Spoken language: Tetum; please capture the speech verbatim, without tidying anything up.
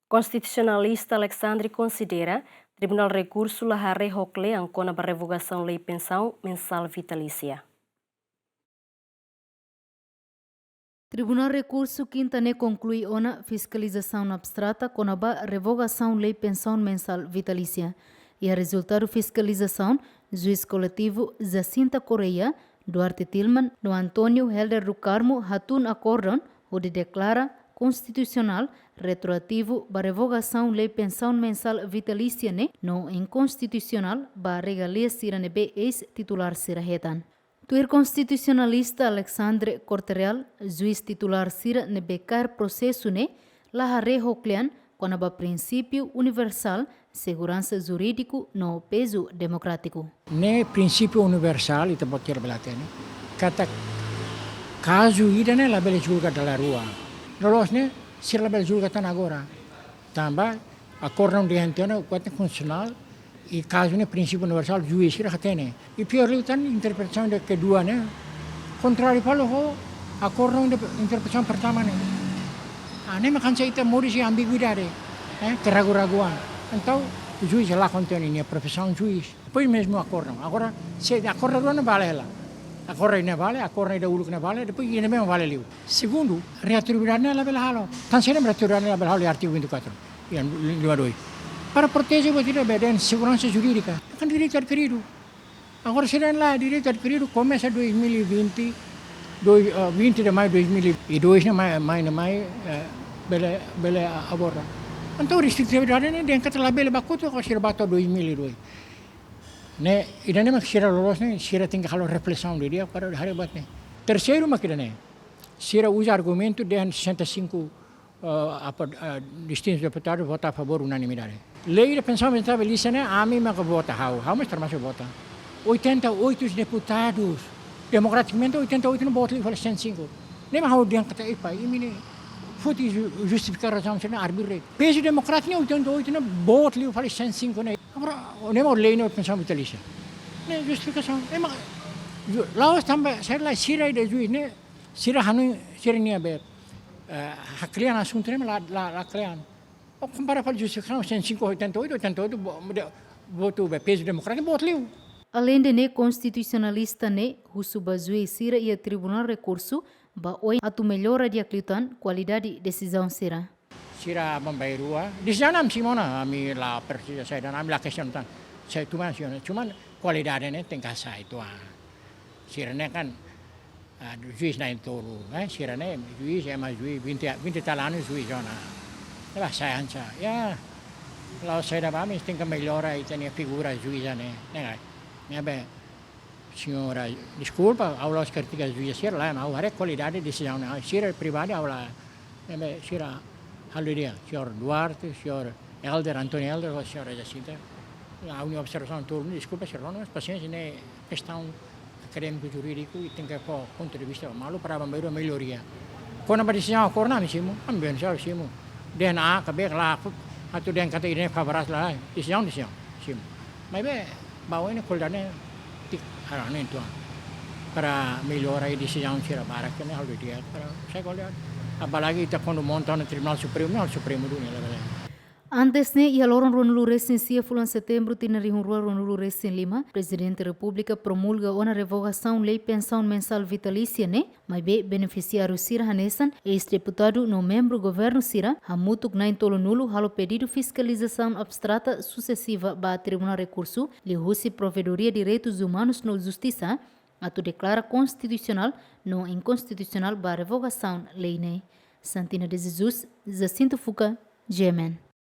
Konstitusionalista Alexandre konsidera Tribunál Rekursu la haree ho kle'an kona-ba revogasaun lei pensaun mensál vitalísia. Tribunál Rekursu kinta ne'e konklui ona fiskalizasaun abstrata kona-ba revogasaun lei pensaun mensál vitalísia. Iha rezultadu fiskalizasaun, juís koletivu Jacinta Correia, Duarte Tilman no António Helder do Carmo hatún akordaun hodi deklara konstitusionál retroativu ba revogasaun lei pensaun mensál vitalísia ne'e no inkonstitusionál ba regalia sira ne'ebé eis-titulár sira hetan. Tuir konstitusionalista Alexandre Corte-Real, juís titulár sira ne'ebé kaer prosesu ne'e la haree ho kle'an kona-ba prinsípiu universál, seguransa jurídiku no pezu demokrátiku. Ne'e prinsípiu universál, ita-boot sira bele hatene katak kazu ida ne'e labele julga dala rua. Loloos ne'e, sira labele julga tan agora. Tanba akordaun dehan tiha ona, kuat konstitusionál, i kazu ne'e prinsípiu universál, juís sira hatene. I piór liután, interpretasaun ida kedua ne'e kontráriu fali ho akordaun ida, interpretasaun pertama ne'e. Ah, ne'e mak hanesan ita moris iha ambiguidade, eh, keragu-raguan. Entaun, juís la kontente ninia profisaun juís. Depois mezmu akordaun. Agora, se akordaun rua ne'e vale hela. Akordaun ida ne'e vale, akordaun ida uluk ne'e vale, depois ida ne'ebé mak vale liu. Segundu, retroatividade ne'e labele halo. Tan sira retroatividade ne'e labele halo iha artigu vinte e quatro, iha lima dois. Para proteje buat ida be dehan seguransa jurídika. Kan direitu adkiridu. Agora, se dehan la direitu adkiridu, komesa dois mil e vinte, dois, ah, vinte de maio dois mil e dois ne'e mai, mai, ne'e mai, eh, bele, bele aborda. Entaun, restritividade ne'e dehan katak labele ba kotuk, agora sira ba to'o dois mil e dois. Ne'e, ida ne'e mak sira loloos ne'e, sira tenke halo reflesaun didi'ak para haree buat ne'e. Terseiru mak ida ne'e. Sira uza argumentu dehan sessenta e cinco, ah, apa, ah, distintus deputadus vota a favór unanimidade. Lei ida pensaun mensál vitalísia ne'e, ami mak vota, ha'u, ha'u mós termasuk vota. Oitenta e oito deputadus, demokratikamente oitenta e oito ne'e boot liu fali cento e cinco. Ne'e mak ha'u dehan katak, epa, imi ne'e foti ju-, justifika razaun sira-ne'e, arbitru. Pezu demokrátiku ne'e oitenta e oito ne'e boot liu fali cento e cinco ne'e. Agora, ne'e mak lei ne'e pensaun vitalísia. Ne'e justifikasaun. Ema, ju-, la'ós tanba, sira la, sira ida juís ne'e, sira hanoin, sira-nia be, eh, haklean asuntu ne'e la, la, la kle'an. Ó kompara fali justifikasaun cento e cinco, oitenta e oito, oitenta e oito, bo-, de-, votu be pezu demokrátiku, boot liu. Aleinde ne'e, konstitusionalista ne'e husu ba juís sira iha Tribunál Rekursu ba oin atu mellora di'ak liután kualidade desizaun sira. Sira bambairua. Desizaun ami simu ona, ami la presiza saida, ami la kestiona tan. Sai tuman siona, cuman kualidade ne'e tenke sai tuan. Sira ne'e kan, ah, juís na'in-tolu, eh, sira ne'e juís, ema juís, vinte, vinte tal anos juís ona. Ela sai ancha. Ya, la'ós saida ba, ami tenke mellora ita-nia figura juís ne'e, ne'e ka. Ne'ebé, señora, deskulpa, ha'u la'ós kritika juís sira, lae, ha'u haree kualidade desizaun ne'e, sira pribadi ha'u la, ne'ebé, sira halo di'ak, señór Duarte, señór Helder, António Helder, ho señora Jacinta. Ha'u-nia observasaun tolu, deskulpa, señór, mas pasiénsia ne'e kestaun akadémiku jurídiku, i tenke fó pontu de vista malu para bambairua melloria. Kona-ba desizaun akordaun ami simu, ami bem sabe simu. Dehan A ka B ka lae, atu dehan katak ida ne'e favorável lae, desizaun, desizaun, simu. Maibé, ba oin ne'e kualidade ne'e, tik, halo ne'e tuan. Para mellora i desizaun sira barak ne'e halo di'ak, para sai kualidade. Apalagi ita kuandu monta ona Tribunál Supremu, ne'e halo Supremu duni, labele. Antes ne'e, iha loron ruanulu-resin-sia fulan Setembru tinan rihun rua ruanulu-resin-lima, Prezidente Repúblika promulga ona revogasaun lei pensaun mensál vitalísia ne'e, maibé benefisiáriu sira hanesan eis-deputadu no membru governu sira, hamutuk na'in-tolunulu halo pedidu fiskalizasaun abstrata susesiva ba Tribunál Rekursu, liuhusi Provedoria Direitus Umanus no Justisa, atu deklara konstitusionál no inkonstitusionál ba revogasaun lei ne'e. Santina de Jesus, Jacinto Fuca, G M N.